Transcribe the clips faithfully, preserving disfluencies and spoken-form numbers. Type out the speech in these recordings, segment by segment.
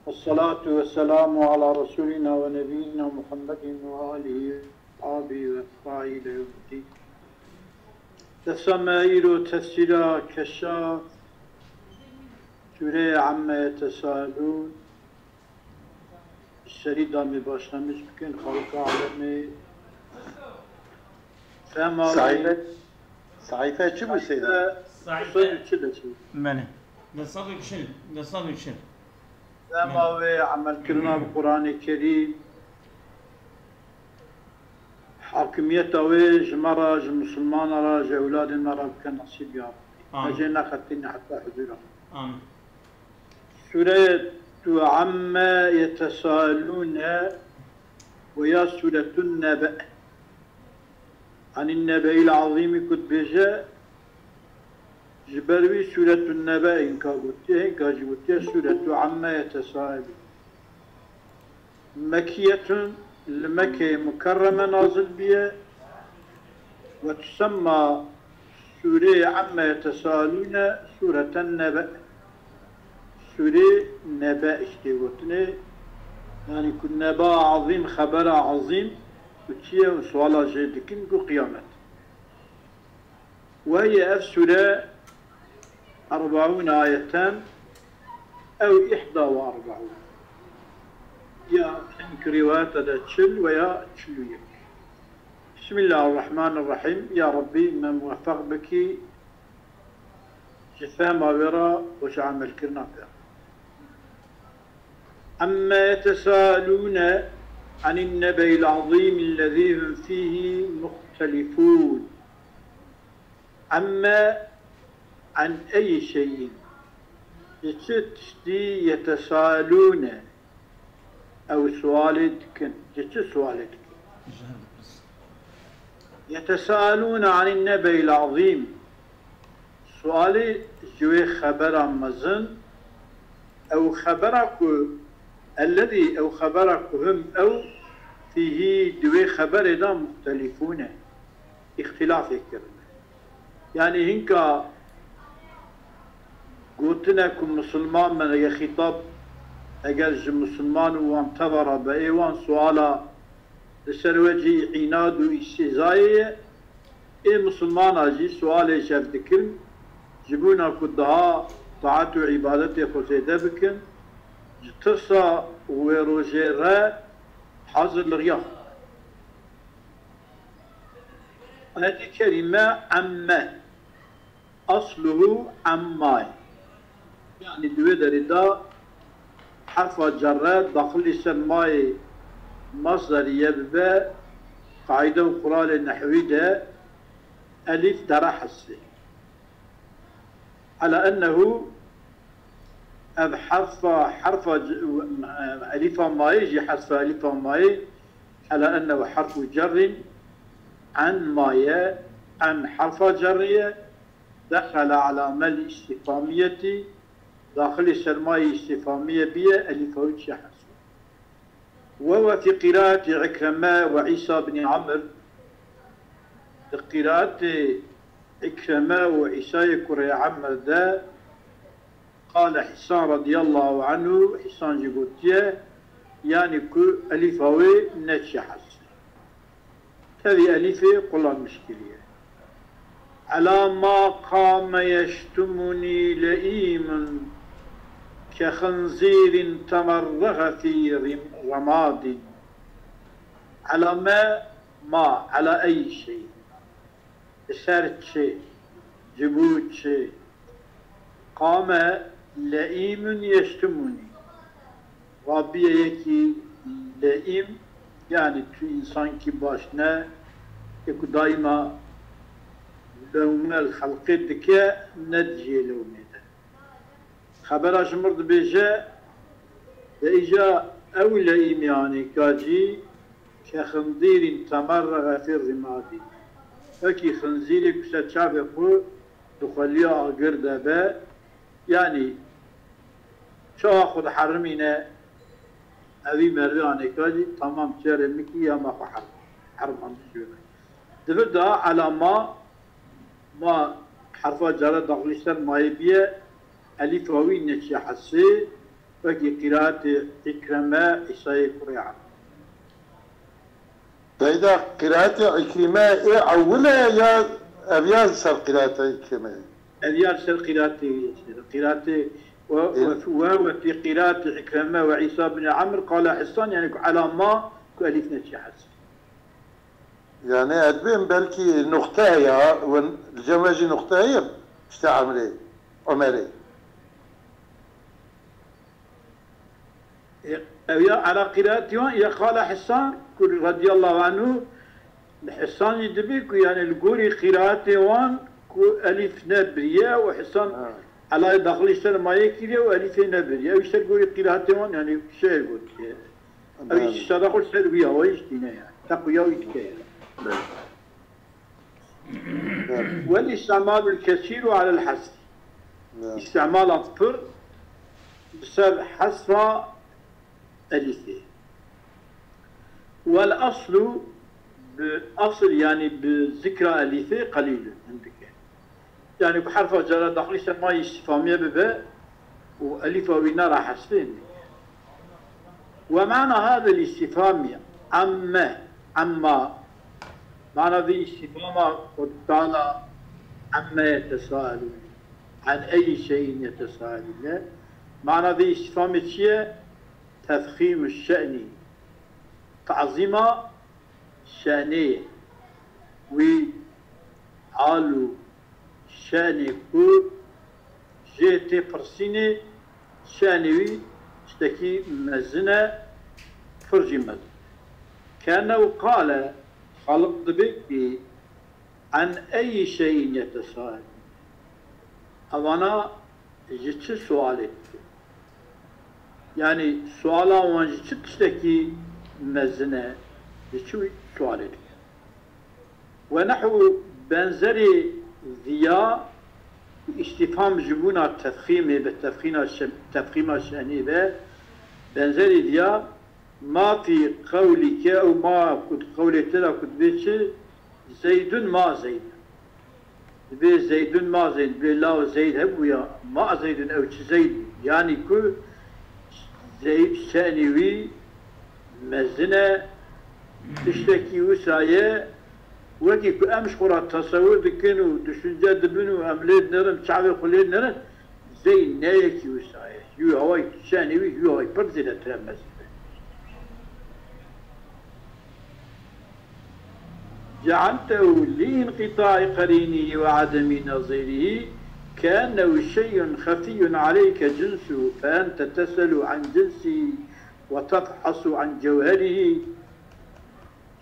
والصلاة والسلام على رسولنا ونبينا محمد وآله وأصحابه وأتباعه إلى يوم الدين. Dersa me îro tefsîra keşa Sûreyê Emme Yetesaelûn, serî de em ê başlangîç bikin, xalqa alemê fehma wê. Sahîfe, sahîfe çi bû Seyda? Sahîfe du sed û çil de çi? Menê. Du sed û çil, du sed û çil. Fehma wê, emelkirina bi Quranê Kerîm, hakimiyeta wê ji me re, ji misilmana re, ji ewladên me re bike nesîb ya Rabbî. Amin. Me jê neqetîne heta huzûra. Amin. Sûretu Emme Yetesaelûne we ya Sûretun Nebe. Anîn Nebe'îl Azîmî ku dibêje, ji ber wî Sûretun Nebe hinka gotiye, hinka jî gotiye Sûretu Emme Yetesaelûn. Mekkiyetun, li Mekkeyê Mukerreme nazil bûye, we tusemma Sûreyê Emme Yetesaelûne Sûreten Nebe. Sûrê Nebe işte gotinê, yanî ku neba ezîm, xebera ezîm, ku çi ye û suala jê dikin ku qiyamet. Wehî ev sûre erbaûn ayeten ew îhda ve erbaûn. Ya hin rîwayeta de çil veya çil û yek. Bismillahirrahmanirrahîm. Ya Rabbî, me muweffeq bikî ji fehma wê re û ji emelkirina pê re. Emme yetesaelûne anîn nebe'îl azîm ellezî hum fîhî muhtelifûn. Emme an eyî şeyin. Ji çi tiştî yetesaelûne? Ew sualê dikin. Ji çi sualê dikin? Yetesaelûne anîn nebe'îl azîm. Sualê ji wê xebera mezin, ew xebera ku, ellezî, ew xebera ku him ew fîhî, di wê xeberê de muxtelîfûne, îxtilafê kirine. Yanî hinka gotine ku misilman me, eger xîtab, eger ji misilman û wan teva re be, ê wan suala li ser wecihî înad û îstîzayê ye, ê misilmana jî sualê ji hev dikin, ji bona ku daha taet û îbadetê xwe zêde bikin, ji tirsa wê rojê re hazirligiya xwe. Ayetê kerîme emme. Asluhu emma ye. Yanî di wê derê de herfa cerre daxilî ser mayê masderî ye bibe, qaîde û quralê nehwî de elîf dere hesê. Ala ennehu ev herfa, herfa c-, elîfa mayê jî, hesfa elîfa mayê, ala ennehu herfu cerrin en maye, en herfa cerrî ye, dexele ala mel îstîfamiyetî, daxilî sermayê îstîfamiyê biye, elîfa wî çiye hesû. Ve ve fî qîraetî Îkreme ve Îsa binî Amir, di qîraetê Îkreme û Îsayê kurê Amir de, qale Hîsan radiyallahu anhu, Hîsan jî gotiye, yanî ku elîfa wê neçiye hesû. Tevî elîfê qulanmiş kiriye. Ela ma qame yeştumunî leîmun ke xinzîrin temerrexe fî rîm-, remadîn. Ela me ma, ela ey şey. Li ser çi? Ji bo çi? Qame leîmun yeştimunî. Rabiye yekî leîm, yanî tu însankî baş ne, yê ku daîma lewme li xelqê dike, ne dijî lewmê de. Xebera ji mir dibêje, de îca ew leîmê anêka cî ke xinzîrîn temerrexe fî rîmadî. Wekî xinzîrê ku ser çavê xwe di xweliya agir de be, yanî çawa xwe diherimîne, evî merivê anêka jî temam çerê min kî ya me xwe herim, herimandî ji wê me. Di vir de ela ma, ma herfa care daxilî ser mayê biye, elîfa wî neçiye hesê, Wekî qîraetê Îkreme, Îsayê kurê Emr. Seyda, qîraetê Îkrîme ê ewil e ya ev ya ser qîraeta Îkrîme ye? Ev ya ser qîraetê wî ye. Qîraetê we, we, we, we fî qîraetê Îkreme ve Îsa bin Emr qala Hissan, yani ku ela ma ku elîf neçî hesb. Yani ez dibêm belkî nuqte heye, win li cem we jî nuqte heye, işte Emrê, Omerê. Ew ya ela qîraetê wan ya qala Hissan ku radiyallahu anhu, Hissan jî dibê ku yani li gorî qîraetê wan ku elîf nebiriye û Hissan elayê daxilî ser mayê kiriye û elîfê nebiriye. Ew jî ser gorî qîraetê wan yani şeir gotiye. Ew jî şada xwe ser wî awayî jî tîne yani. Teqwiya wî dike yani. Wal îstîmalul kesîru alel hesri. Îstîmala pir bi ser hesra elîfê. Wal aslu bi asl, yanî bi zikra elîfê qelîlun, hindik e. Yanî ku herfa cara daxilî ser ma îstîfamiyê bibe û elîfa wî nera hesrê, hindik e. Ve mana hadel îstîfamî emme, emma, mana vî îstîfama ku dana emme yetesaelûn, an eyî şeyin yetesaelûn e. Mana vî îstîfamê çi ye? Tefxîmu şe'nî, tazîma şenê ye. Wî hal û şenê ku jê tê pirsînê, şenê wî tiştekî mezin e, pir jî mezin. Ke'ennehu qale, Xaliq dibê ki, an eyî şeyin yetesaelûn. Evana ji çi sualê dikin? Yanî suala wan ji çi tiştekî mezin e, ji çi sualê dikin? Ve nehwu benzerê viya îstîfam ji bûna tefxîmê be, tefxîna şe-, tefxîma şenê be, benzerê viya ma fî qewlîke ew ma ku di qewlê te de ku dibê çi? Zeydun ma Zeyd. Dibê Zeydun ma Zeyd, dibê law Zeyd hebûya, ma Zeydun ew çi Zeyd bû? Yanî ku Zeyd şenî wî mezin e, tiştekî wisa ye, wekî ku em ji xwe re tesewir dikin û düşünce dibin û em lê dinerin, çavê xwe lê dinerin, Zeyd ne yekî wisa ye. Yû awayî şenê wî, yû awayî pir zêdetir e mezin e. جعلته لانقطاع قرينه وعدم نظيره كأنه شيء خفي عليك جنسه فأنت تسأل عن جنسه وتفحص عن جوهره.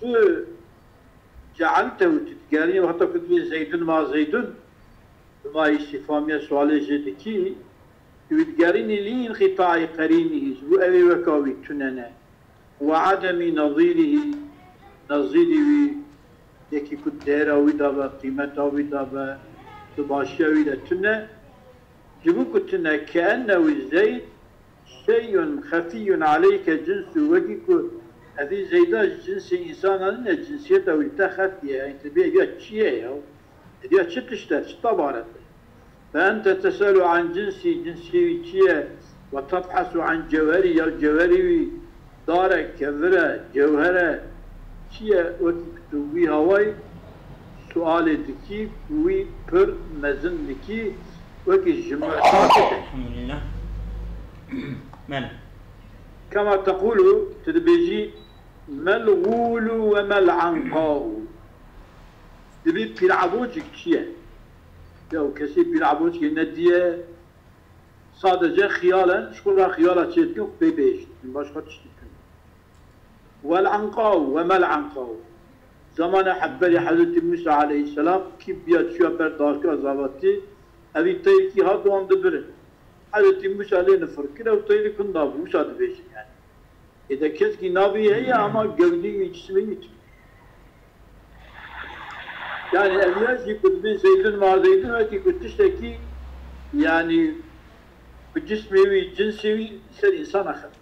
Tu cealtehu, tu digerînî, wexta ku dibê Zeydun ma Zeydun, bi ma îstîfamiya sualê jê dikî, tu wî digerînî lî înqîtaî qerînî, ji bo ew ê weka wî tune ne. Ve ademî nezîrî, nezîrî wî, yekî ku dêra wî de be, qîmeta wî de be, bi başiya wî de tune. Ji bo ku tune, ke'ennehu Zeyd şeyun xefiyun aleyke cinsu, wekî ku evî Zeyda ji cinsê însana nîne, cinsiyeta wî te xefî ye, yanî tu bê ev ya çi ye ya? Ev ya çi tişt e, çi tebaret e? Fe ente teselu an cinsî, cinsê wî çi ye? Ve tebhesu an cewherî, ya cewherî wî dar e, kevir e, cewher e, çi ye? Wekî ku tu wî hawayî sualê dikî, ku wî pir mezin dikî, wekî ji mu'taqidê. Elhamdulillah. Bele. Kema tequlu, tu dibêjî, mel ğûlu ve mel anqau. Dibê pîrabocik çi ye? Ya kesê pîrabocikê nediye, sadece xiyal e, ji xwe re xiyala çê dikin, xwe pê bihêştin, başqa tişt dikin. Wel anqaw, we mel anqaw. Zamana hevberê Hezretî Musa aleyhisselam, kî biya çiya ber darka zavatî, evî teyrekî hat wan dibirin. Hezretî Musa lê nifir kir, ew teyrik hunda bû, wisa dibêjin yani. Ê de kesekî navê wî heye, ama gewdî wî, cismê wî tune. Yani ev ya jî ku dibê Zeydun ma Zeydun, wekî ku tiştekî, yani ku cismê wî, cinsê wî ser însana xebitin.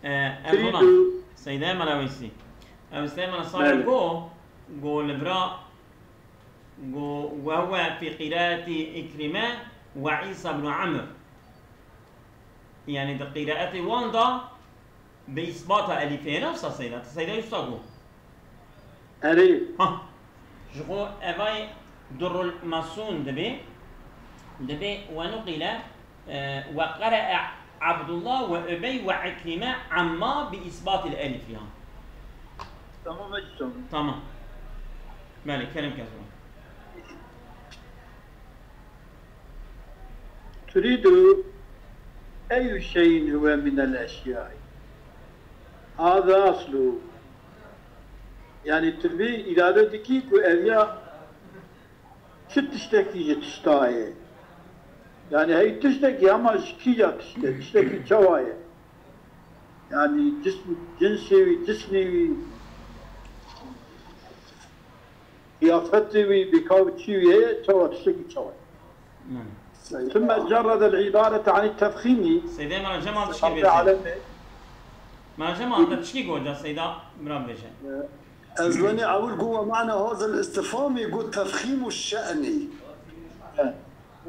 E, ev Tirî hona, du- Seydayê Mela Weysî. Ew Seydayê Mela Salih Bele. Go, go li vira, go, we huwe fî qîraetî Îkrîme we Îsa bin Amr. Yani di qîreetê wan da bi îsbata elîfê ne wisa Seyda? Ti Seyda wisa got. Erê. Ha. Ji xwe evay Durrul Masûn dibe, dibe we nuqîle, e, we qere'e Abdullah we Ubey we Ikrîme amma bi îsbatil elîf ya. Tamam hocam. Tamam. Belê, kerem ke ziman. تريد أي شيء هو من الأشياء. هذا أصله. Yani tu vê îrade dikî ku ev ya çi tiştekî ji tişta ye. Yani hey tiştekî ama ji kîja tişt e, tiştekî çawa ye. Yani cism, cinsê wî, cismê wî, qiyafetê wî, bêka wî çî wî heye, çawa tiştekî çawa ye. Hı. ثم جرد العبارة عن التفخيم. Seyda Mela Cemal tişkî Seyda bêje. Alem Bey. Mela Cemal, te tişkî got, ca Seyda bira bêje. Ez benî ewil got, ومعنى هذا الاستفهام got تفخيم الشأن. He.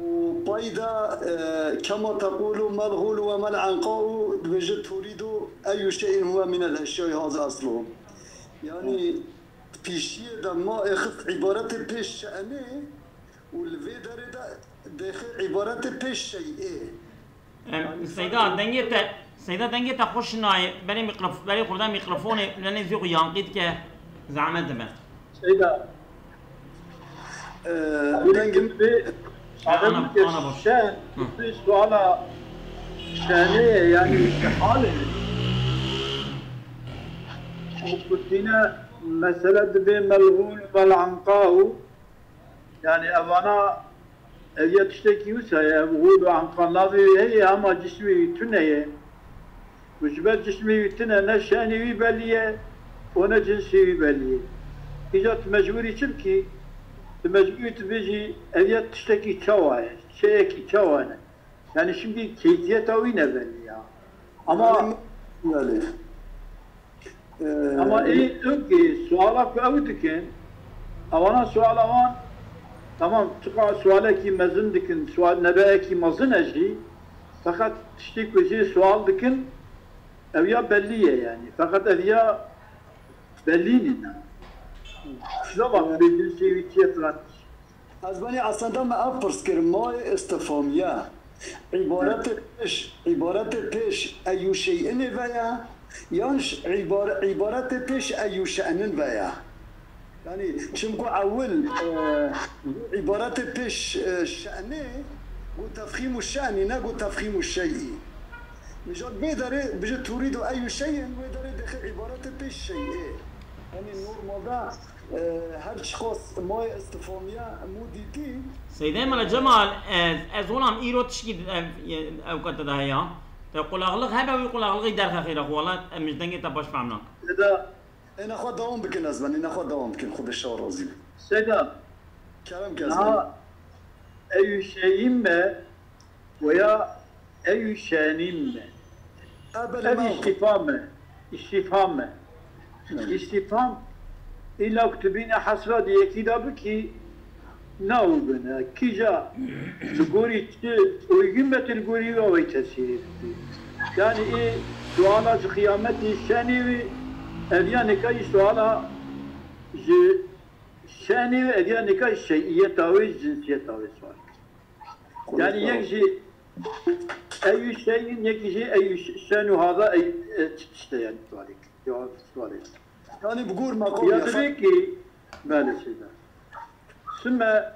û payda, e, كما تقول ما الغول وما العنقاء, dibêje تريد أي شيء هو من الأشياء هذا أصله. Yani pêşiyê de ma êxist îbaretê pêş şe'nê û li vê derê de dêxê îbaretê pêş şey'ê. Em, Seyda, dengê te, Seyda, dengê te xweş nayê. Belê mîkrof-, belê xurda mîkrofonê, lenê zî xwe yanqî dike, zehmet dibe. Seyda. Ee, dengê Ana, ana boş. Şen, Hı. Suala şenê, yani halê. Kutine mesele dibe melhûl vel anqaw. Yani evana ev ya tiştekî wisa ye, ev hûl û anqa navê wî heye, ama cismê wî tune ye. Û ji ber cismê wî tune ne şenê wî belî ye û ne cinsê wî belî ye. Îca tu mecbûrî çi bikî? Tu mecbûrî tu bêjî ev ya tiştekî çawa ye, şeyekî çawa ne? Yani şimdi keyfiyeta wî ne belî ya. Ama Belê. Ee, Ama ê ew ki suala ku ew dikin, ewana suala wan, tamam, çiqa sualekî mezin dikin, sual nebeyekî mezin e jî, feqet tiştê ku jê sual dikin, ew ya bellî ye yani. Feqet ev ya bellî nîne. Şuna bak, bê cinsê wî çi ye filan. Ez benî aslında me ev pirs kir, mayê istifhamiye. Îbaretê pêş, îbaretê pêş eyû şeyinê ve ye, yan ji îbar-, îbaretê pêş eyû şe'nin ve ye. Yani, çimku ewil, e, îbaretê pêş, e, şe'nê, got tefxîmû şe'nî, ne got tefxîmû şey'î. Mijal vê derê, bijî turîdu eyû şeyin, vê derê dixê îbaretê pêş şey'ê. Yani, normalde Ee, her çiqas mayê istifamiye mû dîtî. Seyda Mela Cemal, ez, ez walam îro tişkî ev, ev kate de heye. Te qulaqlıq hebe wî qulaqlığî derxe xêra xwe, wala em ji dengê te baş fehm nakin. Seyda. Êne xwe dewam bikin ez ben, êne xwe dewam bikin, xwe bi şer razî bin. Seyda. Kerem ke ez ben. Niha ew şeyî me, Veya eyü şenin mi? Ev istifham e. İstifham e. Hı. İstifham illa ku tu bîne hesra di yekî de bikî, ne û bine. Kîja li gorî çi uygun be tu li gorî wî awey tesîrê dikî. Yani ê suala ji qiyametî şenî wî, ev ya nika jî suala ji şenî wî, ev ya nika şeyiyeta wê, cinsiyeta wê sual kir. Yani yek jî eyü şeyin, yek jî eyü ş-, şenu hada ey, e, çi tişte yani tuvalet. Cevap tuvalet. Yani bi gor meqam Ya ya tabii ki, belê şeyde. Sümme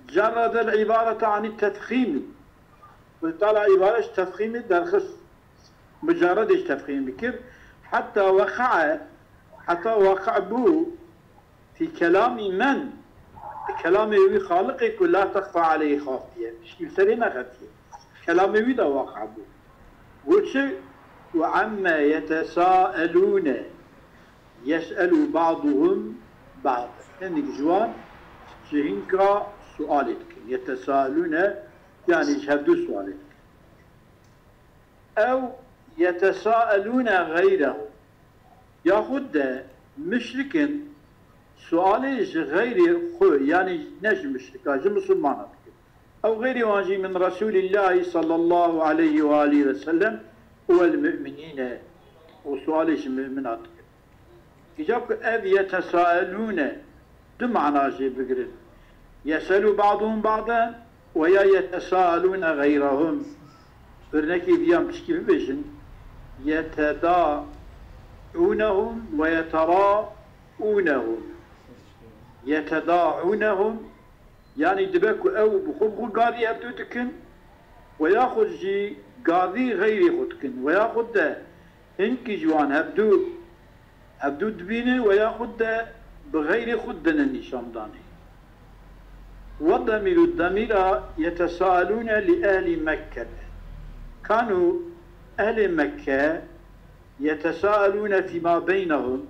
cerradel ibarete ani tefhimi. Ve tala ibaret tefhimi derxist. Mucarred iş tefhimi kir. Hatta waqa'a, hatta waqa bu, Fî kelamî men, di kelamê wî Xaliqê ku la texfa aleyhî xafiye, tiştî li serê nexefiye. Kelamê wî de waqa bû. Got çi? Ve emme yetesaelûne, yes'elû ba'duhum ba'd. Hindik ji wan ji hinka sualê dikin. Yetesaelûne, yani ji hevdu sualê dikin. Ew yetesaelûne xeyrehu. Yaxud de muşrikin sualê ji xeyrê xwe, yani ne ji muşrika, ji misilmana dikin. Ew xeyrê wan jî min Resûlîllahî sallallahu aleyhi ve alîhi ve sellem û wel mu'minîne û sualê ji mu'mina dikin. Îca ku ev yetesaelûne du mana jê bigirin. Yeselu ba'duhum ba'den ve ya yetesaelûne xeyrahum. Örnekê viyan pişkî bibêjin. Yeteda'ûnehum ve yeteraûnehum. Yeteda'ûnehum, yanî dibe ku ew bi xwe bi xwe gazî hevdû dikin, we yaxud jî gazî xeyrê xwe dikin, we yaxud de hinkî ji wan hevdû, hevdû dibînin, we yaxud de bi xeyrê xwe didinin nîşandanê. Ve demîru demîra yetesaelûne li ehlî Mekke de. Kanu ehlê Mekke yetesaelûne fîma beynehum,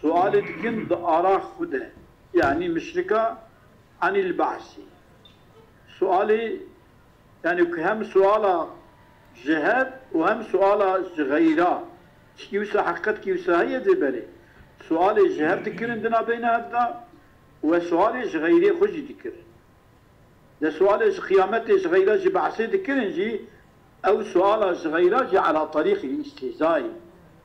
sualê dikin di ara xwe de. Yanî muşrika anîl ba'sî. Sualê, yanî ku hem suala ji hev û hem suala ji xeyra. Çikî wisa heqîqetkî wisa heye dê berê. Sualê ji hev dikirin di navbeyna hev de û sualê ji xeyrê xwe jî dikirin. De sualê ji qiyametê ji xeyra ji behsê dikirin jî, ew suala ji xeyra jî ala terîqî îstîzayî.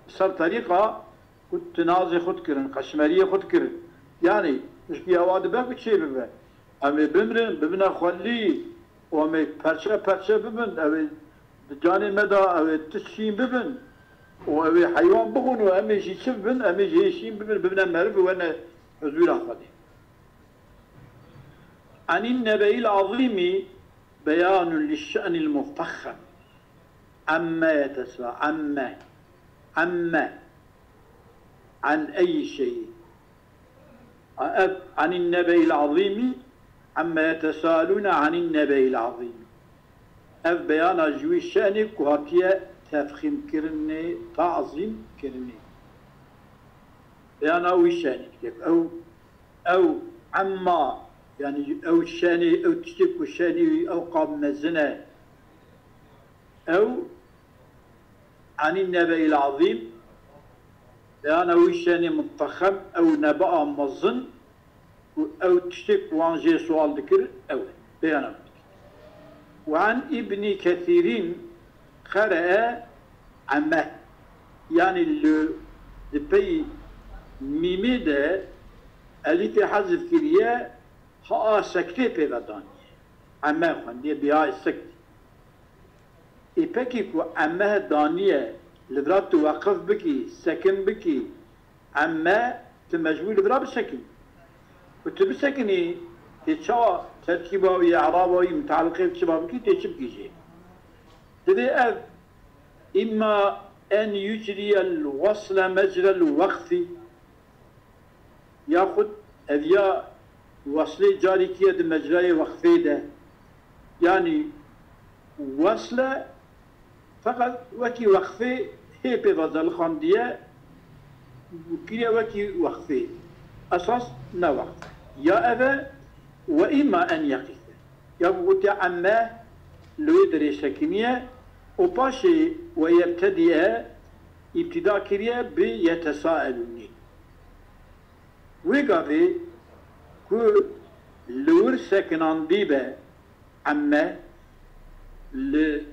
Ser terîqa ku tinazê xwe dikirin, qeşmeriyê xwe dikirin. Yanî, piştî ewa dibe ku çê bibe. Em ê bimrin, bibine xwelî û em ê perçe perçe bibin. Ew ê di canê me de ew ê tişt şîn bibin û ew ê heywan bixwin û em ê jî çi bibin? Em ê jî hê şîn bibin, bibine meriv û wene huzûra Xwedê. Enîn nebeîl azîmî beyanun li şe'nil mufexxem. Emme yetesa-, emme, emme, an eyyi şeyî. Ev, anîn nebeîl azîmî, emme yetesalûne anîn nebeîl azîmî. Ev beyana ji wî şe'nê ku hatiye tefxîmkirinê, tazîmkirinê. Beyana wî şe'nê dike. Ew, ew emma, yanî ew şe'nê, ew tiştê ku şe'nê wî ew qab mezin e. Ew anî nebe'îl azîm, beyana wî şe'nê mutexem, ew nebea mezin ku ew tiştê ku wan jê sual dikir, ew e. Beyana wî dikir. Û an Îbnî Kesîrîn qere'e eme. Yanî li, di pey mîmê de elîfê hezf kiriye, ha a sektê pê ve daniye. Eme xwendiye, bi ya sektî. Ê pekî ku eme daniye, li vira tu weqif bikî, sekin bikî, eme, tu mecbûr li vira bisekinî. Ku tu bisekinî, tê çawa terkîba wî, eraba wî, mutaliqê çi ba bikî, tê çi bikî jê? Divê ev, imma en yucriyel wasle mecrel weqfî, yaxud ev ya weslê carî kiriye di mecrayê weqfê de. Yanî wesle feqet wekî weqfê hê pê ve zelixandiye û kiriye wekî weqfê. Esas ne weqf. Ya ev e, we îma en yeqîfe. Ya ku gotiye emme li wê derê sekiniye û paşê we yebtediye îbtîda kiriye bi yetesaelûnê. Wê gavê ku li wir sekinandî be emme, li,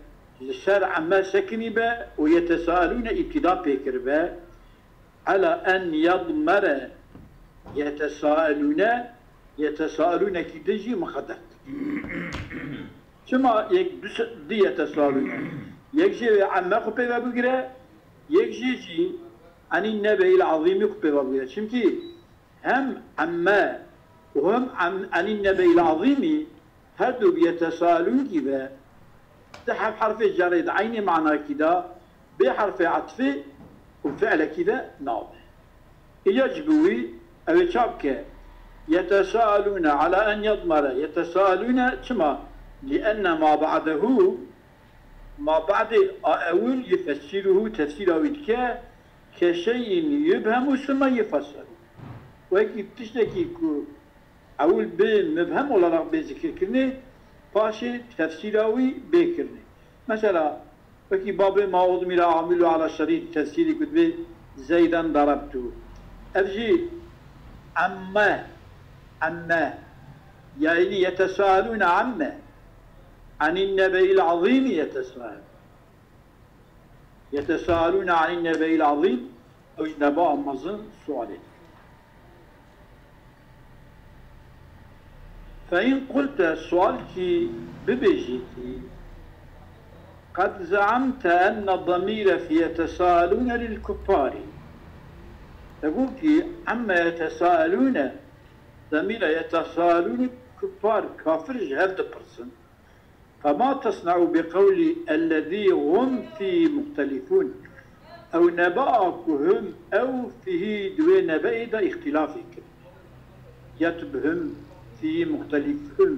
li ser emme sekinî be û yetesaelûne îbtîda pê kiribe, ela en yedmere yetesaelûne, yetesaelûnekî din jî miqeder. Çima yek du se-, du yetesaelûne? Yek jê wê emme xwe pê ve bigire, yek jê jî enî nebe'îl azîmî xwe pê ve bigire. Çimkî hem emme û hem em-, enî nebe'îl azîmî her du bi yetesaelûnkî ve di hef herfê carê di eynî manakî de bê herfê etfê û fi'lekî de nabe. Îca ji bo wî ew ê çawa bike? Yetesaelûne ala en yedmere. Yetesaelûne çima? Li enne ma ba'dehu, ma ba'dê a ewil yufessîruhu, tefsîra wî dike, ke şey'in yubhemu summe yufassaru. Wekî tiştekî ku ewil bê mubhem olarak bê zikirkirinê, paşê tefsîra wî bê kirinê. Mesela, wekî babê ma udmîra amilu ala şerî tefsîrî ku dibê Zeyden darabtu. Ev jî emme, emme, yanî yetesaelûne emme. عن النبأ العظيم يتساءلون. يتساءلون عن النبأ العظيم، ew ji nebe'a mezin sualê dikin. فإن قلت، sual kî bibêjî kî، قد زعمت أن الضمير في يتساءلون للكفار. Te got kî عما يتساءلون، demîra يتساءلون kuffar, kafir ji hev dipirsin. فما تصنع بقول الذي هم فيه مختلفون؟ Ew nebe'a ku him ew fîhî di wê nebe'ê de îxtîlafê kirin. Ya tu bi him fîhî muxtelîfûn,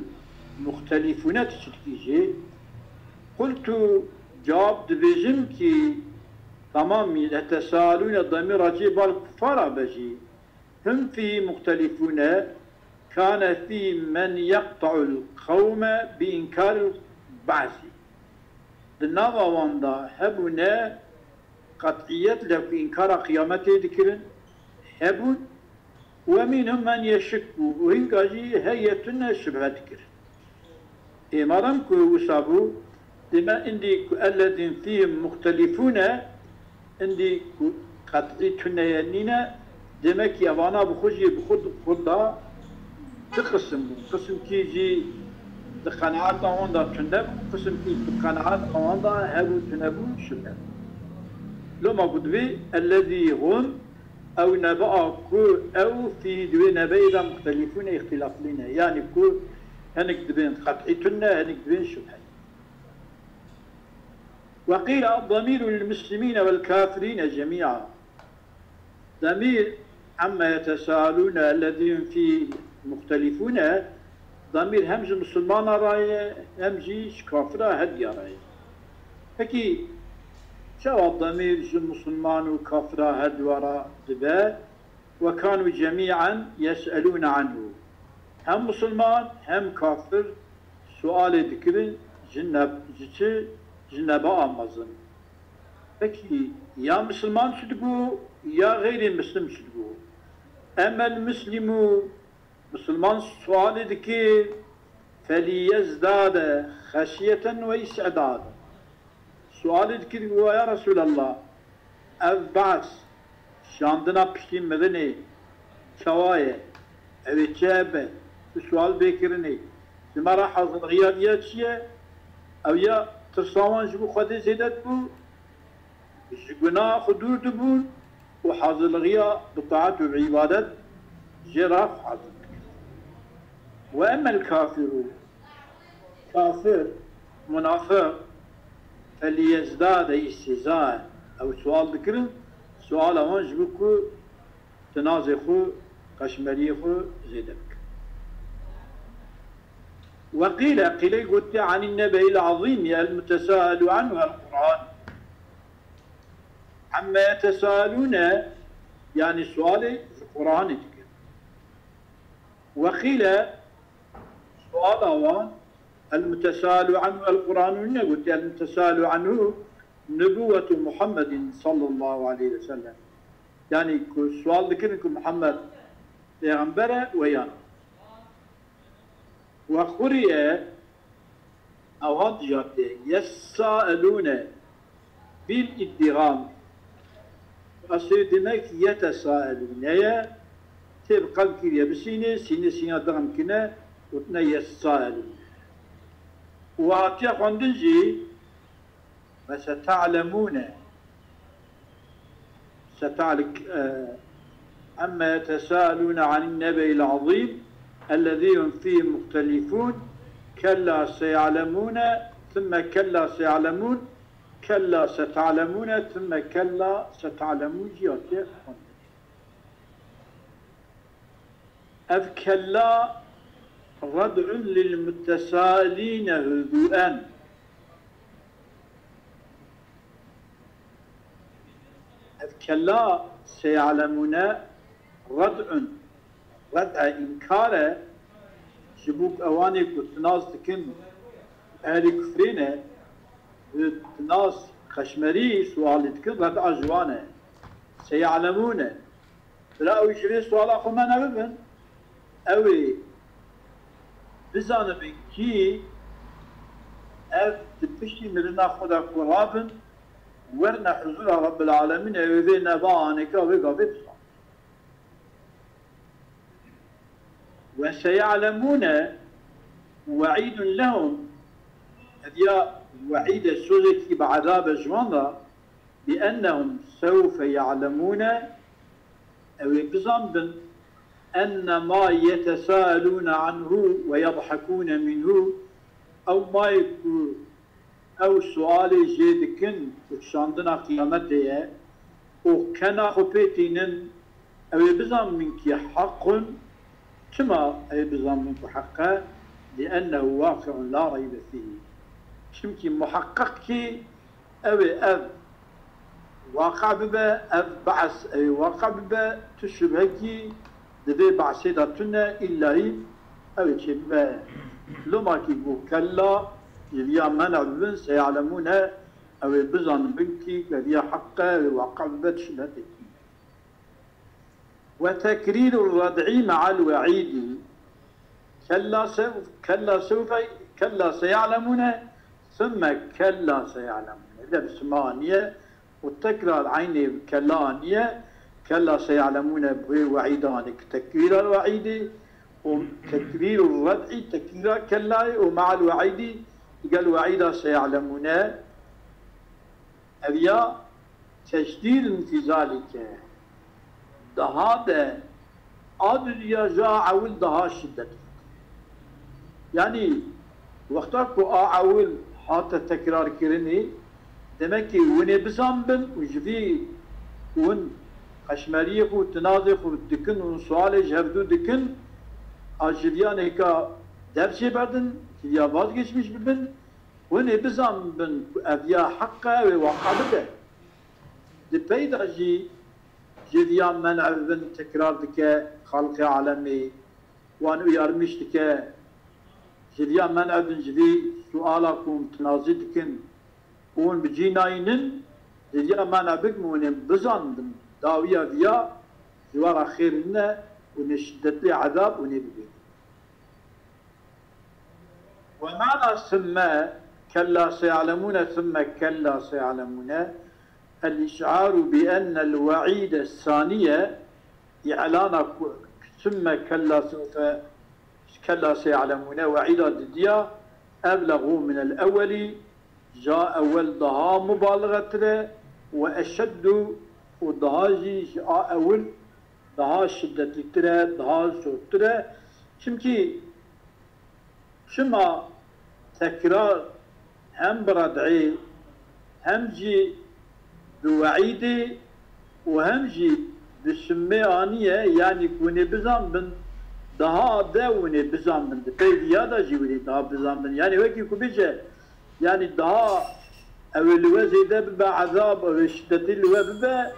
muxtelîfûne tu çi dikî jê? قلت، cewab dibêjim kî, temam, يتساءلون demîra cê bal kufara be jî. هم فيه مختلفون، كان فيه من يقطع القوم بإنكار البعث. Di nava wan de hebûne qet'iyet le ku înkara qiyametê dikirin, hebûn, ومنهم من يشك، û hinga jî heye tune şibhe dikir. Ê madem ku wisa bû, dême indî ku الذين فيهم مختلفون e, indî ku qet'î tuneye nîne, dême kî evana bi xwe jî bi xwe, xwe da du qisim bûn. Qisimkî jî di qenaeta wan de tune bû, qisimkî di qenaeta wan de hebû tunebûn şibhe. Loma ku divê الذي هم، ew nebe'a ku ew fî di wê nebe'ê de muxtelîfûn e, îxtîlaflî ne. Yanî ku hinek dibên qet'î tune, hinek dibên şibhe. وقيل الضمير للمسلمين والكافرين جميعا. Demîr عما يتساءلون الذين فيه مختلفون e, demîr hem ji misilmana re ye, hem jî ji kafira hediya re ye. Pekî çawa demîr ji misilman û kafira herduwa re dibe? وكانوا جميعا يسألون عنه. Hem misilman hem kafir sualê dikirin ji ne-, ji çi? Ji nebe'a mezin. Pekî ya misilman çi digo, ya xeyrê misilm çi digo? أما المسلم، misilman sualê dike, فليزداد خشية واستعدادا. Sualê dikir, digo, ya Resûlallah, ev be's, şandina piştî mirinê, çawa ye? Ew ê çi hebe? Tu sual bê kirinê. Ji me re hazirxiya diya çi ye? Ew ya tirsa wan ji bo Xwedê zêde dibû, ji gunaha xwe dûr dibûn û hazirxiya bi taet û bi îbadet jê re hazir dikir. وأما الكافر، kafir, munafiq, فليزداد استهزاء. Ew sual dikirin, suala wan ji bo ku tinazê xwe, qeşmeriyê xwe zêde bikin. وقيل، qîlê gotiye, عن النبأ العظيم المتساءل عنه القرآن. عما يتساءلون، yanî sualê ji Qur'anê dikin. وقيل، suala wan، المتساءل عنه القرآن، ne gotiye، المتساءل عنه نبوة محمد صلى الله عليه وسلم. Yanî ku sual dikirin ku Muhammed pêxember e we yan. وقرئ، ew hat dijarte، يسائلون بالإدغام. Eslê demek yetesaelûne ye, tê bi qelb kiriye bi sînê, sînê sîna dixim kine, gotine yetesaelûne. Û hatiye xwendin jî, وستعلمون. ستعلك-، آه، عما يتساءلون عن النبأ العظيم الذي هم فيه مختلفون. كلا سيعلمون، ثم كلا سيعلمون، كلا ستعلمون، ثم كلا ستعلمون. Jiyatê xwendin. Ev kella ردع للمتسائلين هدوءا. Ev kella سيعلمون ردع، ردع înkar e, ji bo ewanê ku tinaz dikin, ehlî kufrê ne, bi tinaz qeşmerî sualê dikin, ردع ji wan e. سيعلمون. Bila ew ji vê suala xwe me nebibin, ew ê bizanibin kî Ev di piştî mirina xwe de ku rabin, werne huzura Rabbil Alemîn, ew ê vê neba anêka wê gavê bizan. Ve seye'lemûne we'îdun lehum, ev ya we'îde sozekî bi ezabe ji wan re, bi ennehum sewfe ye'lemûne, ew ê bizanbin, enne ma yetesaelûne anhu ve yedhekûne minhu, ew mayê ku ew sualê jê dikin ku şandina qiyametê ye û kena xwe pê tînin, ew ê bizanbin kî heq in, çima ew ê bizanbin ku heq e? Li ennehu waqi'un la reybe fîhî. Çimkî muheqqeq kî ew ê ev waqe bibe, ev behs ew ê waqe bibe, tu şubhekî di vê behsê de tune, îllayî ew ê çêbibe. Loma kî got kella, ji viya men'e bibin, seye'lemûne, ew ê bizanibin kî ev ya heq e, ew ê waqe bibe, tu şubhekî. Ve tekrîrur red'î me'al we'îdî. Kella sew-, kella sewfe, kella seye'lemûne, sümme kella seye'lemûne. Ev de bi sima aniye û tekrar eynê kella aniye. Kella seye'lemûne bi wê we'îd anî ki tekrîra we'îdî û tekrîrur red'î tekrîra kellayê û me'al we'îdî digel we'îda seye'lemûne. Ev ya teşdîd in fî zalike. Daha de a dudiya ji a ewil daha şiddet. Yanî wexta ku a ewil hate tekrarkirinê, demek ki hûn ê bizanbin û ji vî hûn qeşmeriyê xwe, tinazê xwe dikin û sualê ji hevdû dikin, a ji viya nêka dev çêberdin, ji viya vazgeçmiş bibin, hûn ê bizanbin ku ev ya heq e, wê waqa bide. Di pey de jî ji viya men'e bibin tekrar dike, xalqê alemê wan uyarmiş dike. Ji viya men'e bin ji vî suala ku hûn tinazî dikin û hûn bi cî nayînin, ji viya men'e bikin hûn ê bizanbin dawiya viya ji we re xêr nine û nê şiddetlê ezab hûn ê bibînin. Ve mana sümme kella seye'lemûne sümme kella seye'lemûne, el-iş'aru bi ennel we'îde saniye, i'lana ku sümme kella sewfe, kella seye'lemûne, we'îda didiya, eblegu minel ewwelî, ja ewwel daha mubalixetir e, ve eşeddu, û daha jî ji a ewil daha şiddetlîtir e, daha zortir e. Çimkî çima tekrar hem bi red'ê, hem jî bi we'îdê û hem jî bi şimmê aniye, yanî ku hûn ê bizanbin, daha de hûn ê bizanbin, di pey viya de jî hûn ê daha bizanbin. Yanî wekî ku bêje, yanî daha ew ê li we zêde bibe ezab, ew ê şidetî li we bibe,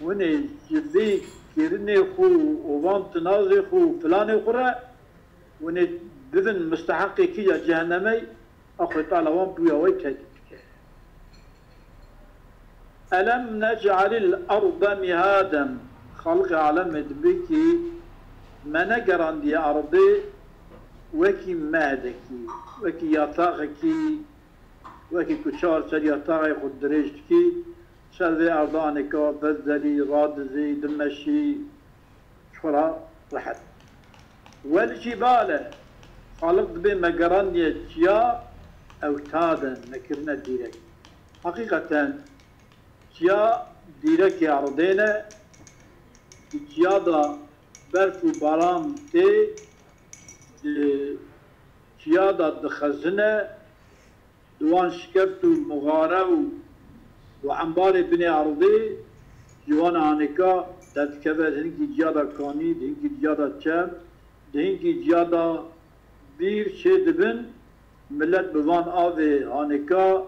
hûn ê ji vê kirinê xwe û van tinazê xwe û filanê xwe re, hûn ê bibin musteheqê kî ya cehennemey, a Xwedê Teala wan bi wî awayî tehdîd dike. Elem nec'alil arde mihaden. Xalqê alemê dibê kî me negerandiye erdê wekî mehdekî, wekî yataxekî, wekî ku çar ser yataxê xwe dirêj dikî, ser vê erdanêka vezelî, radizî, dimeşî, ji xwe re rehet. Wel cîbale, Xaliq dibê me gerandiye çiya ewtaden, me kirine dîrek. Heqîqeten çiya dîrekê erdê ne, di çiya de berf û baran tê, di çiya de dixezine, di wan şikeft û muxare û, û embarê binê erdê ji wan anêka derdikeve, di hinkî ciya de kanî, di hinkî ciya de çem, di hinkî ciya de bîr çê dibin, milet bi van avê anêka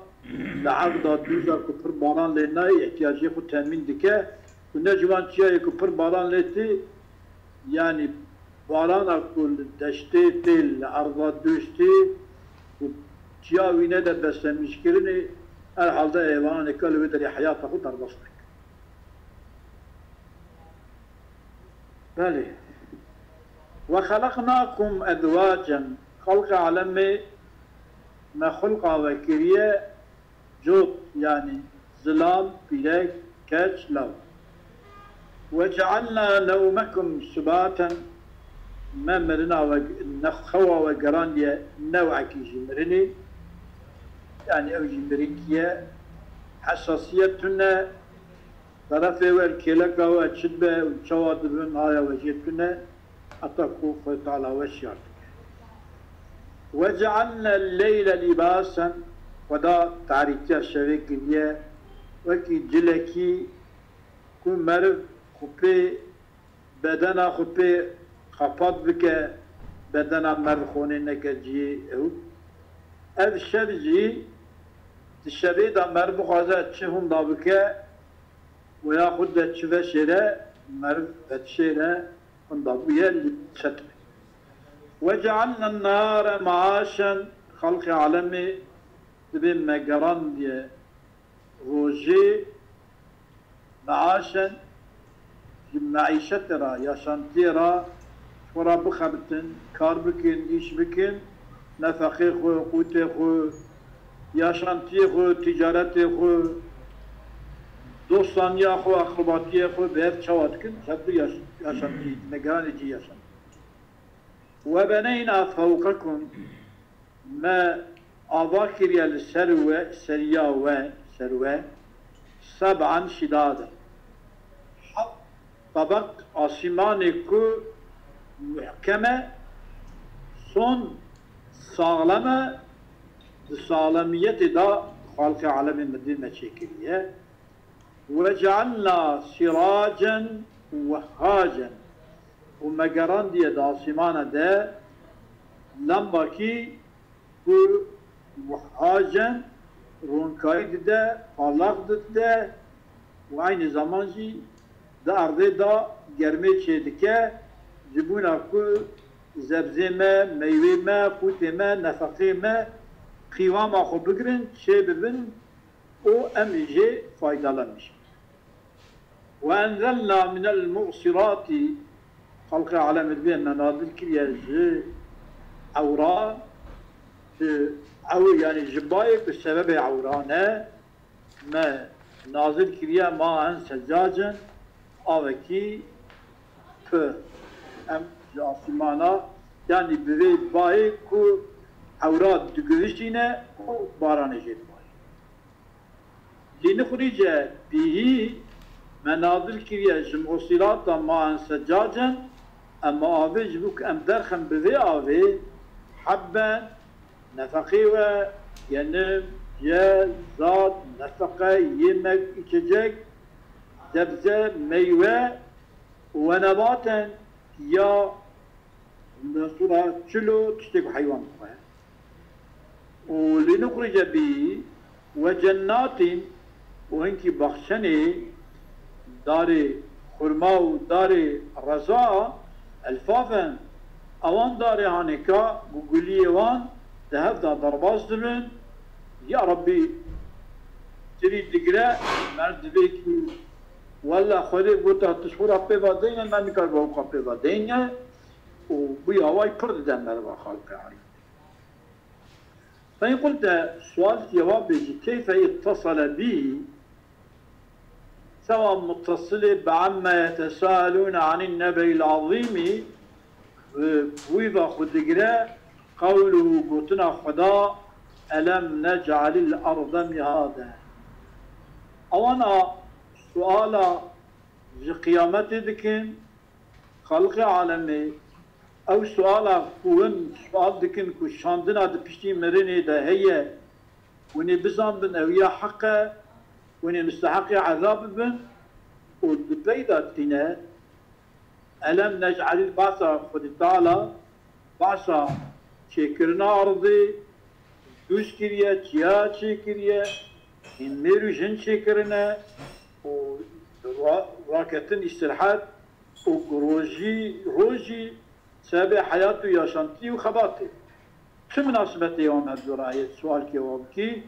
li erda dûza ku pir baran lê nayê, ihtiyacê xwe temîn dike, ku ne ji wan çiyayê ku pir baran lê tê, yanî barana ku li deştê tê, li erda dûz tê û çiya wî nede beslemîşkirinê, herhalde heywananê ka li wê derê heyata xwe derbas neke. Belê. Ve xeleqnakum ezwacen. Xelqê alemê me xulqa we kiriye cot, yanî zilam, pîrek, keç, law. Ve cealna newmekum subaten, me mirina we, ne xewa we gerandiye newekî jî mirinê, yanî ew jî mirîkî ye. Hesasiyet tune, terefê we, kêleka we çi dibe û çawa dibin, aya we jê tune, heta ku Xwedê Teala we şiyar dike. Ve cealne leyle lîbasen, Xweda tarîtiya şevê kiriye wekî cilekî ku meriv xwe pê, bedena xwe pê xepat bike, bedena meriv xonê neke cihê ew. Ev şev jî, di şevê de meriv bixwaze çi hunda bike, û ya xwe de çi veşêre, meriv vedişêre, hunda bûye li çet be. Ve cealne nehare meaşen, xelqê alemê dibê me gerandiye rojê meaşen, ji meîşetê re, yaşantiyê re, ji xwe re bixebitin, kar bikin, îş bikin, nefeqê xwe, qûtê xwe, yaşantiyê xwe, tîcaretê xwe, dostaniya xwe, aqribatiyê xwe bi hev çawa dikin? Ji hev du yaş-, yaşantî, me geranê cî yaşantî. Ve beneyna fewqekum, me ava kiriye li ser we, seriya we, ser we, seb'an şidade. Heft tebeq asîmanê ku muhkem e, son saxlem e, di saxlemiyetê de xalqê alemê me dê me çêkiriye. Ve cealna siracen wehhacen. Û me gerandiye di asîmana de lembakî ku wehhacen, ronkayî dide, parlaq dide û eynî zeman jî di erdê de germê çêdike, ji bona ku zebzê me, meywê me, qûtê me, nefeqê me qîwama xwe bigirin, çêbibin û em jê faydalan bijîn. Ve enzelna minel mu'sirati, xelqê alemê dibê me nazil kiriye ji ewran, ji ew, yanî ji bayê ku sebebê ewran e, me nazil kiriye ma'en seccacen, avekî pir. Em ji asîmana, yanî bi vê bayê ku ewra digihişîne û baranê jê dibarîne. Lînixrîce bîhî, me nazil kiriye ji mu'sirata ma'en seccacen, em avê ji bo ku em derxin bi vê avê, hebben, nefeqê we, genim, cez, zat, nefeqe, yemek, içecek, sebze, meywe, we nebaten, ya, ondan sonra çilo, tiştê ku heywan dixwe. Û lînixrîce bî we cennatîn, û hinkî baxçenê darê xurma û darê reza, elfafen, ewan darê hanêka ku guliyê wan di hev de derbas dibin. Ya Rabbî, tirî digire, mer divê ku, wella Xwedê gota tu ji xwe re pê ve deyne, me nikaribe weka pê ve deyne. Û bûya way pir dide meriva xalqê alem. Fe in qulte, sual ki cewab bêjî, keyfe ittasale bî, sewa muttasilê bi emme yetesaelûne anîn nebeyîl azîmî, bi wî ve xwe digire qewluhu, gotina Xweda, elem nec'alil arde mihade. Ewana suala ji qiyametê dikin, xelqê alemê, ew suala ku hûn sual dikin ku şandina di piştî mirinê de heye, hûn ê bizanbin ew ya heq e, hûn ê misteheqê ezab bibin û di pey de tîne, elem nec'alil ba'sa Xwedê Teala, ba'sa çêkirina erdê, dûz kiriye, çiya çêkiriye, hîn mêr û jin çêkirine û ra-, raketin îstirhet û rojî, rojî sebebê heyat û yaşantî û xebatê. Çi minasibetê wan hevdû re heye? Sual kê wa bikî,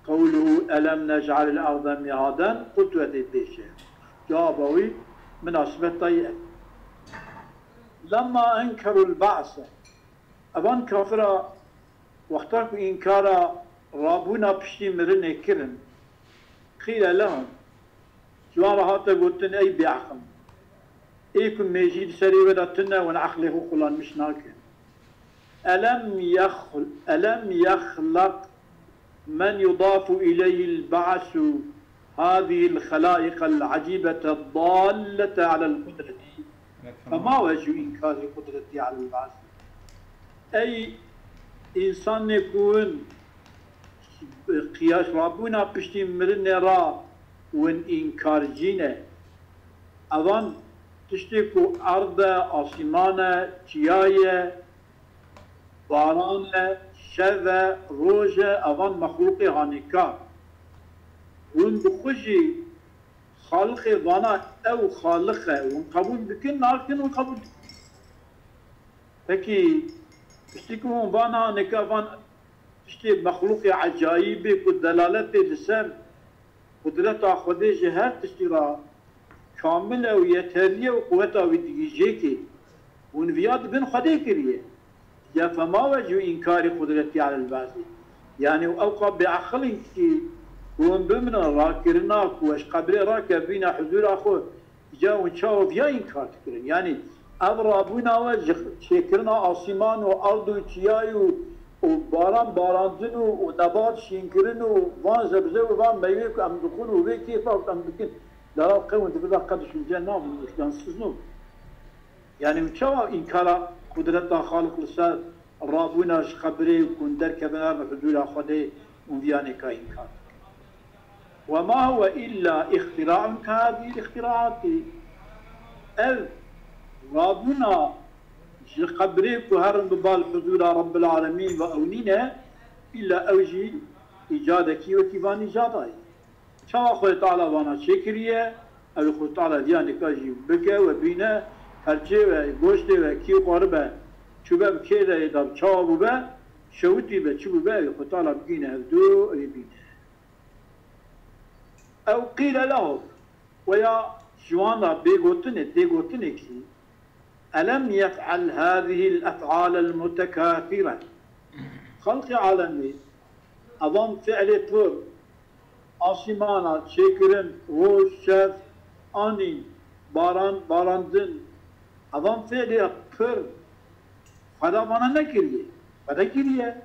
qewluhu elem nec'alil arde mihaden, qultu etê pêşe. Cewaba wî minasibet dayî ev. Lemma enkerul ba'se. Evan kafira Wexta ku înkara rabûna piştî mirinê kirin, qîle lehum, ji wan re hate gotin, ey bêeqil, ê ku mêjî li serê we de tune, hûn eqlê xwe xulanmiş nakin. Elem yexl-, elem yexleq men yudafu ileyhil ba'su hazihil xelaiqel ecîbete dallete alel qudreti. Fema wecu înkarî qudretî alel ba'si. Ey însanê ku hûn qiyas rabûna piştî mirinê re hûn înkarcî ne. Evan tiştê ku erd e, asîman e, çiya ye, baran e, şev e, roj e, evan mexlûqê hanêkar. Hûn bi xwe jî Xaliqê vana ew Xaliq e, hûn qebûl dikin, nakin, hûn qebûl dikin. Pekî, piştî ku hûn vana nika van tiştê mexlûqê ecayîbê ku delaletê li ser qudreta Xwedê ji her tiştî re kamil e û yeterlî ye û quweta wî digihîjê kê, hûn viya dibin Xwedê kiriye. Ya fema wecu înkarî qudretî alel ba'sî. Yanî ew qa bêeqil in kî hûn bimrin rakirina ku we ji qebrê rakevbîne huzûra xwe, îca hûn çawa viya înkar dikirin? Yanî ev rabûna we ji çêkirina asîman û erd û çiyayî û, û baran barandin û, û nebat şînkirin û van zebze û van meywe ku em dixwin û vê kêfa ku em dikin, dera qewin dibida qe düşünce nabin, wijdansiz nû. Yanî çawa înkara qudreta Xaliq li ser rabûna ji qebrê û ku hûn derkevin herin huzûra Xwedê û viyanê ka înkar dikin? Ve ma huve illa îxtîraun ka hadî îxtîraatî. Ev rabûna ji qebrê ku herin biba li huzûra Rebbil Alemîn ve ew nîne, îlla ew jî îcadekî wekî van îcada ye. Çawa Xwedê Teala vana çêkiriye, ew ê Xwedê Teala diya nika jî bike we bîne, perçê we, goştê we, kî xwaribe, çûbe bi kê de, da bi çawa bûbe, şewitî be, çi bûbe, ew ê Xwedê Teala bigîne hevdû, ew ê bîne. Ew qîle lehum, weya ji wan re bê gotinê, tê gotinê kî, Elem yef'el hâzihil ef'âlel mutekâsire. Xelqê alemê, evan fi'lê pir, asîmana çêkirin, roj, şev, anîn, baran, barandin, evan fi'lê pir, Xweda vana nekiriye. Xweda kiriye.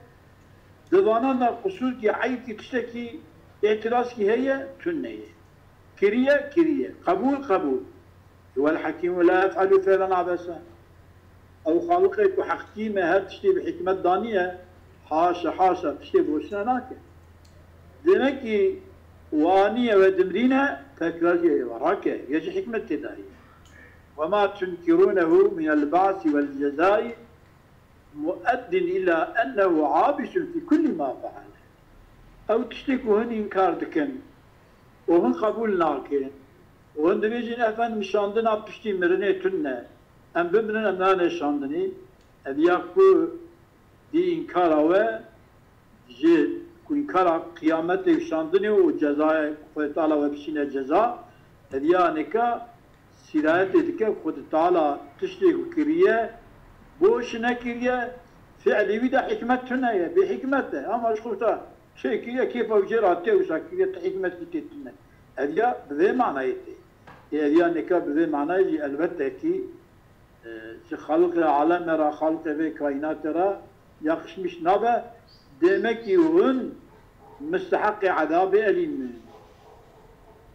Di vana de qusûrkî, eybkî, tiştekî, îtirazkî heye, tune ye. Kiriye, kiriye. Qebûl, qebûl. Huwel Hekîm ve la yef'elu fi'len abese. Ew Xaliqê ku Hekîm e, her tiştê bi hikmet daniye, haşa, haşa, tiştê boşuna nake. Demek ki waniye ve dimrîne, tekrarî ye, rake, ye ji hikmet tê daye. Ve ma tunkirûnehu minel ba'si vel cezai mueddin ila ennehu abisun fi kulli ma feale. Ew tiştê ku hûn înkar dikin û hûn qebûl nakin û hûn dibêjin, efendim, şandina piştî mirinê tune, em bimirin, em nane şandinî, ev ya ku dî înkara we ji ku înkara qiyametê û şandinê û cezayê ku Xwedê Teala we bişîne ceza, ev ya nika sîrayetê dike, Xwedê Teala tiştê ku kiriye, boş nekiriye, fi'lê wî de hikmet tune ye, bê hikmet e. Ama ji xwe te çê kiriye, kêfa wî jê re hatiye, wisa kiriye, ti hikmet wî tê tune. Ev ya bi vê manayê tê. Ê ev ya nika bi vê manayê jî elbette kî, e, ji xalqê aleme re, xalqê vê kaînatê re yaqişmiş nabe. Demek ki hûn misteheqê edabê elîm in.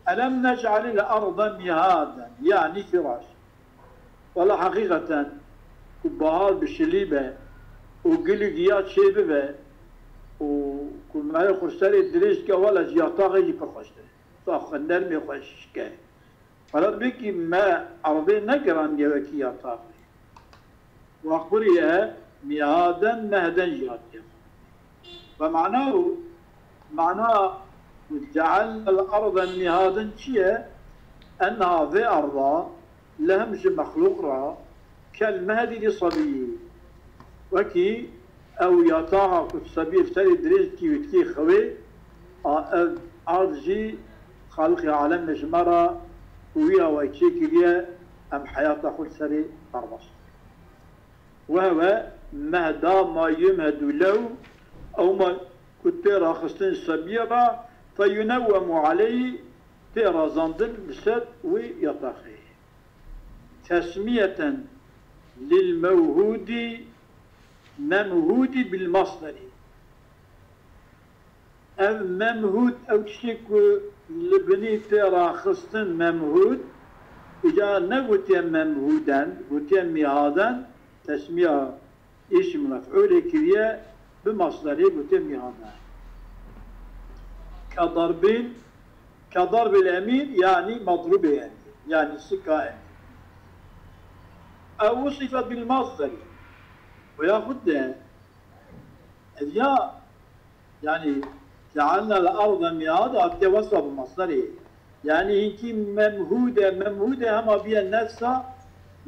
Elem nec'alil arde mihaden, yanî firaş. Wela heqîqeten ku bahar bi şilî be û gil û giya çê bibe û ku me xurserê dirêj dike, wela ji yataxê jî pir xweştir e. Sax xwe nermê xweşik e. Wela bikî me erdê negirandiye wekî yataxê. Waqurî e, mihaden mehden jî hatiye. Ve mana û mana cealnel arde mihaden çi ye? Enha vê arda lehim ji mexlûq re kel mehedî li sebî. Wekî ew yataxa ku sebî serê dirêj dikî û dikî xewê, a ev ard jî xalqê alemê ji me re ku wî awayî çêkiriye, em heyata xwe li serê derbas dikin. Wehwe mehda ma yumhedu lew Ew ma ku tê raxistin ji sebiyê re, feyunewwemu aleyhî, tê razandin li ser wî yataxê. Tesmiyeten lil mewhûdî, memhûdî bil masderî. Ev memhûd, ew tiştê ku li binî tê raxistin memhûd, îca negotiye memhûden, gotiye mîhaden, tesmiya îsim mef'ûlê kiriye, bi masderê gotiye mîhaden. Ke darbil, ke darbil emîr, yanî madrûbê emîr, yanî sika emîr. Ew wusife bil masderî. Ve yaxud de, ev ya, yanî, cealna el arde mihada hatiye wesfa bi masderê. Yanî hinkî memhûde, memhûde hema biye nefsa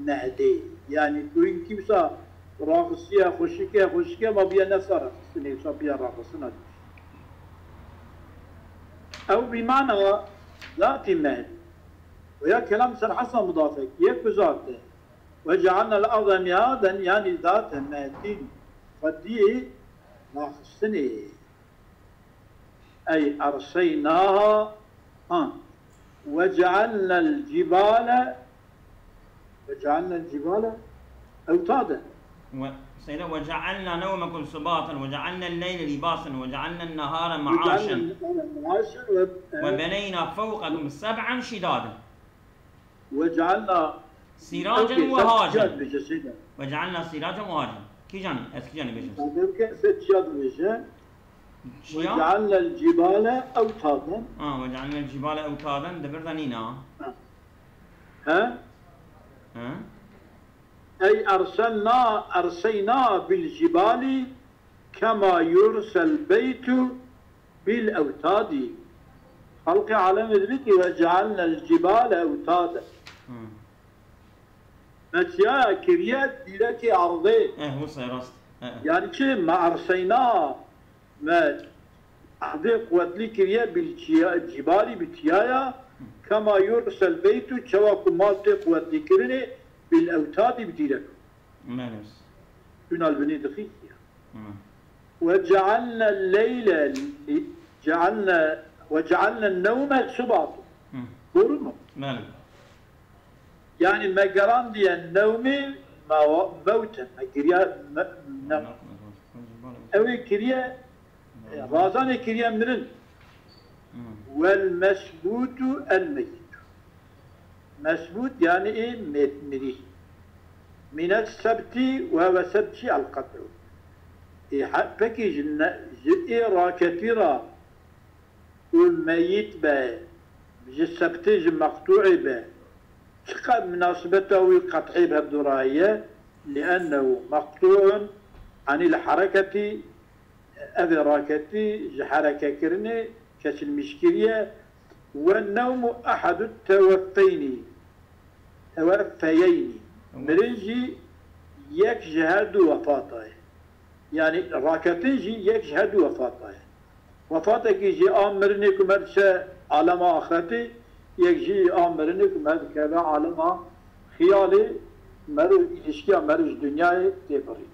mehdê. Yanî ku hinkî wisa raxistiye, xweşike, xweşike ma biye nefsa raxistinê, wisa biye raxistina dî. Ew bi mana zatî mehdî. Ve ya kelam ser hesa mudafek, yek bi zat e. Ve cealna el arde mihaden, yanî zate mehdîn, xwediyê raxistinê. Ey erseynaha, ha. Ve cealna el cibale, ve cealna el cibale ewtaden. و سيدة وجعلنا نومكم سباتا وجعلنا الليل لباسا وجعلنا النهار معاشا Ve cealna el cibale maaşen ve, وبنينا فوقكم سبعا شدادا ve cealna سراجا Okey, وهاجا sen çiya dibêje Seyda? وجعلنا سراجا وهاجا. Kîjan? Ez kîjan dibêjim? Sen dibêje, sen çiya dibêje? Çiya? وجعلنا الجبال أوتادا. Ha, وجعلنا الجبال أوتادا, di vir de nîne. He? He? Ey erselna, erseyna bil cibali kema yursel beytu bil ewtadi. Xelqê alemê dibî ki ve cealna el cibale ewtada. Hı. Me çiyaya kiriye dîrekê erdê. Eh, wisa rast. Eh, eh. Yani çi me erseyna, me erdê quwetlî kiriye bil çiya-, cibali bi çiyaya, kema yursel beytu, çawa ku mal tê quwetlî kirinê, bil ewtadi bi dîrek. Menes. Tûna li binê dixî. Hı. Ve cealne leyle, cealne, ve cealne nevme subatu. Hı. Doğru mu? Belê. Yani me gerandiye nevmê me-, mewte, me giriya me-, ne-, ew ê kiriye, e, razanê kiriye mirin. Hı. Wel mesbutu el meyitu. Mesbut yani ê met-, mirî. Minet sebti ve ve sebti el qet'u. Ê he-, pekî ji ne-, ji ê raketî ra û meyît be, ji sebtê, ji meqtûê be, çiqas minasibeta wî qet'î bi hevdû re heye, liennehu meqtû'un anil hereketî, ev ê raketî ji herekekirinê kesilmîş kiriye, we newmu ehedu teweffeynî, teweffeyeynî, mirin jî yek ji her du wefata ye. Yani raketin jî yek ji her du wefata ye. Wefatekî jî a mirinê ku me diçe alema axretê, yek jî a mirinê ku me dikeve alema xiyalê, meriv, îlişkiya meriv ji dinyayê tê birî.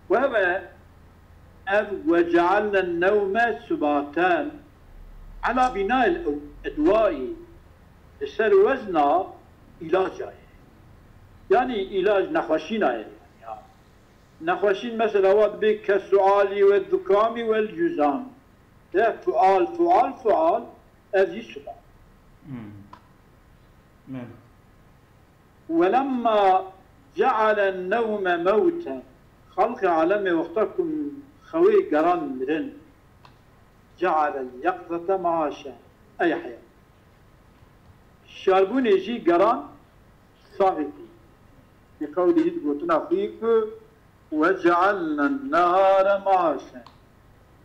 Weve ev ve cealne newme subaten ala bînayel edwayî, li ser wezna îlaca ye. Yani îlac nexweşîna ye. Ya. Nexweşîn mesela wa dibê kesualî ve zukamî ve cuzam. De fual, fual, fual, ev jî suba. Hmm. Belê. Welemma ceale newme mewten. Xelqê alemê wexta ku xewê geran mirin. Ceale yaqzete maaşe. Ey heyat. Şarbûnê jî geran saxî kir. Bi qewlî hît gotina xwe yî ku وجعلنا النهار معاشا.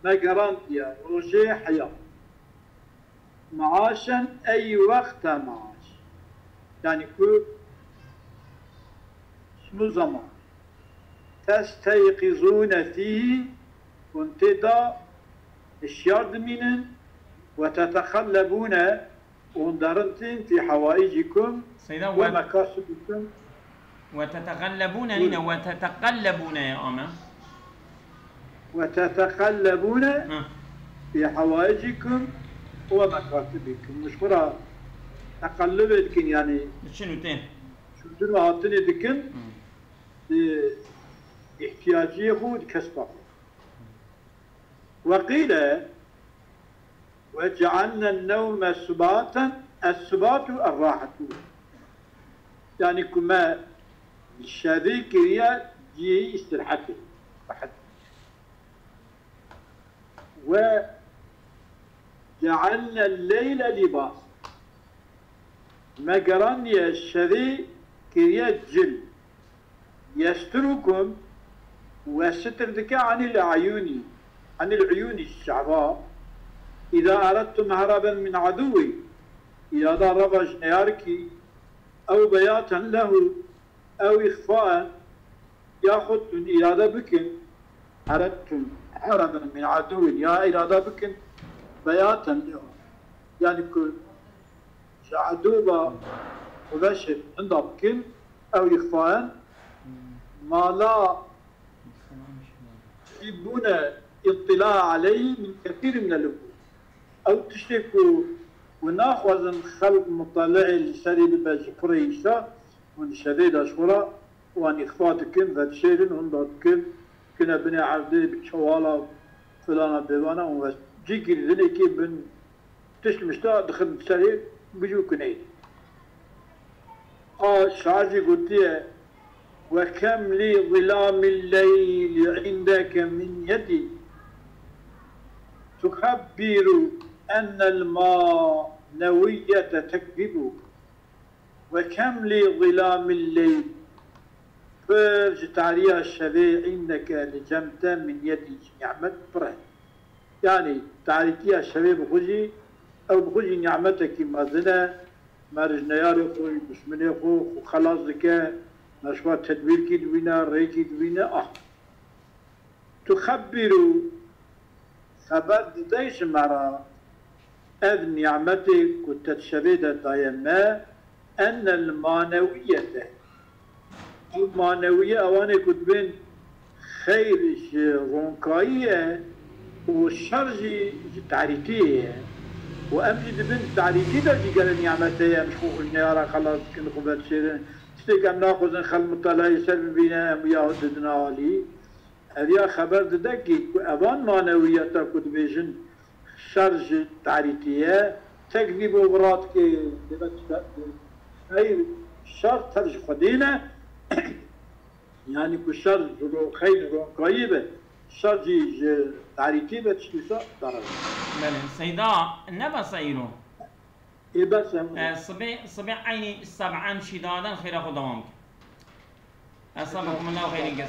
Me gerandiye rojê heya. Maaşen ey wexte maaş. Yani ku şunu zaman. Testeyqizûne fîhî, hûn tê de hişyar dimînin, ve teteqellebûne, hûn deritin fî hewaîcikum, Seyda ve we, mekasibikum. we teteqellebûne nîne, we teteqellebûne ye ame. وتتقلبون Ha. في حوائجكم ومكاتبكم. Ji xwe re teqellubê dikin, yanî Diçin û tên. çûdin û hatinê dikin, Hmm. di îhtiyaciyê xwe û di kesba xwe. وقيل وجعلنا النوم سباتا، السبات الراحة. Yanî ku me şevê kiriye cihê îstirahetê. Rehet. وجعلنا الليل لباسا. Me gerandiye şevê kiriye cil. يستركم, we sitir dike عن العيون، عن العيون, ji çava. إذا أردتم هربا من عدو, îrada reva ji neyarkî, أو بياتا له, أو إخفاء, yaxud hûn îrade bikin, أردتم هربا من عدو, ya îrade bikin, بياتا له, yanî ku ji edû ve xwe veşê hinda bikin, أو إخفاء, ما لا تحبون الاطلاع عليه من كثير من الوقوف. Ew tiştê ku we naxwazin xelk mutali'ê li serê bibe ji pirê îşa, hûn di şevê de ji xwe re wan îxfa dikin, vedişêrin, hinda dikin, kine binê erdê, bi çewala filana bêvana, hûn ve cîkî dinekê bin tişt mişta dixin serê bijû kuneyê. A şair jî gotiye, وكم لظلام الليل عندك من يد تخبر أن المعنوية تكذب. وكم لظلام الليل, pir ji tariya şevê عندك li cem te, من يد, ji nîmet pir e. Yanî tarîtiya şevê bi xwe jî, ew bi xwe jî nîmetekî mezin e. Mer ji neyarê xwe, ji duşminê xwe, xwe xelas dike, me ji xwe tedbîrkî dibîne, rêkî dibîne. Ah. تخبر, xeber dide ji me re, ev nîmetê ku te di şevê de daye me, أن المعنوية, ew manewiye, ewanê ku dibên xeyr ji ronkayî ye û şer jî ji tarîtiyê ye. Û em jî dibin di tarîtî de jî gelek nîmetê ye, em ji xwe xwe ji neyara xelas dikin, xwe vedişêrin. Tiştê ku em naxwazin xelk mutalayê ser bibîne, em wiya didine alî. Ev ya xeber dide kî ku evan manewiyeta ku dibêjin şer ji tarîtî ye, tekzîbo bi radikê, dêve xeyr, şer tev ji Xwedê ne. Yanî ku şer ji ro-, xeyr ronkayî be, şer jî ji tarîtî be, tiştî wisa dara. Belê, Seyda, ne bes e îro? Ê bes em. E, sibê, sibê eynî seb'an şî daden xêra xwe dewam ke. Estağfirullah, xeyrîn kesîr.